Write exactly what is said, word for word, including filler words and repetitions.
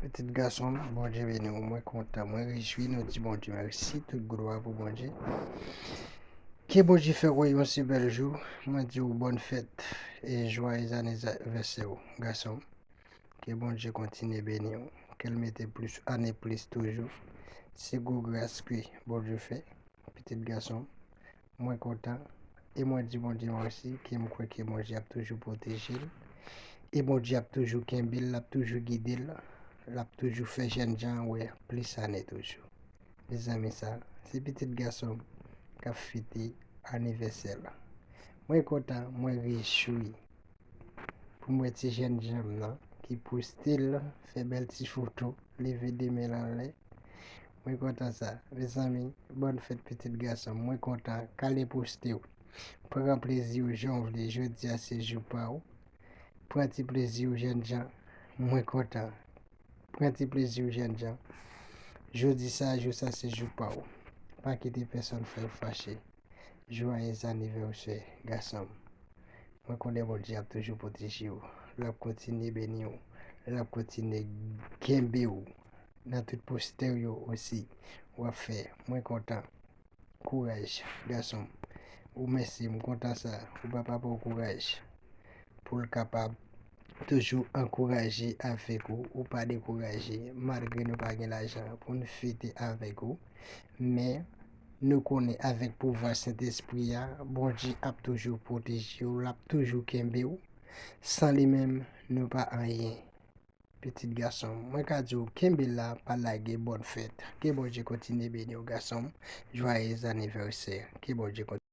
Pitit gason m, Bondye beni w. Mwen kontan, mwen rejwi, nou di Bondye mèsi, tout glwa pou Bondye. Ke Bondye fè w yon si bèl jou. Mwen di w bòn fèt e jwayez anivèsè w, gason m. Ke Bondye kontinye beni w. Ke l mete plis ane plis toujou. Se gwo gras ke Bondye fè, pitit gason m. Mwen kontan. E mwen di Bondye mèsi, ke m kwè ke Bondye ap toujou pwoteje l. E Bondye ap toujou kenbe l, l ap toujou gide l, l ap toujou fè jènjan an wè plis ane toujou. Mezanmi, sa se pitit gason m k ap fete anivèsè l. Mwen kontan, mwen rejwi pou m wè ti jènjan m nan ki poste l, fè bèl ti foto, leve de men l anlè. Mwen kontan sa. Mezanmi, bòn fèt pitit gason m. Mwen kontan. Kale poste w. Pran plezi w jan w vle. Jodi a se jou pa w. Pran ti plezi w, jènjan. Mwen kontan. Pran ti plezi w, jènjan. Jodi sa, jou sa se jou pa w. Pa kite pèsonn fè w fache. Jwayez anivèsè, gason m. Mwen konnen Bondye ap toujou pwoteje w. L ap kontinye beni w. L ap kontinye kenbe w nan tout poste w yo osi w ap fè. Mwen kontan. Kouraj, gason m. Ou mèsi, m kontan sa. Ou papa pou kouraj. Pou l kapab toujou ankouraje avèk ou. Ou pa dekouraje, malgre nou pa gen lajan pou n fete avèk ou. Men, nou konnen avèk pouvwa Sentespri a, Bondye ap toujou pwoteje w, l ap toujou kenbe w. San li menm, nou pa anyen. Pitit gason m, mwen ka di w, kenbe la, pa lage, bòn fèt. Ke Bondye kontinye beni w, gason m. Jwayez anivèsè. Ke Bondye kontinye.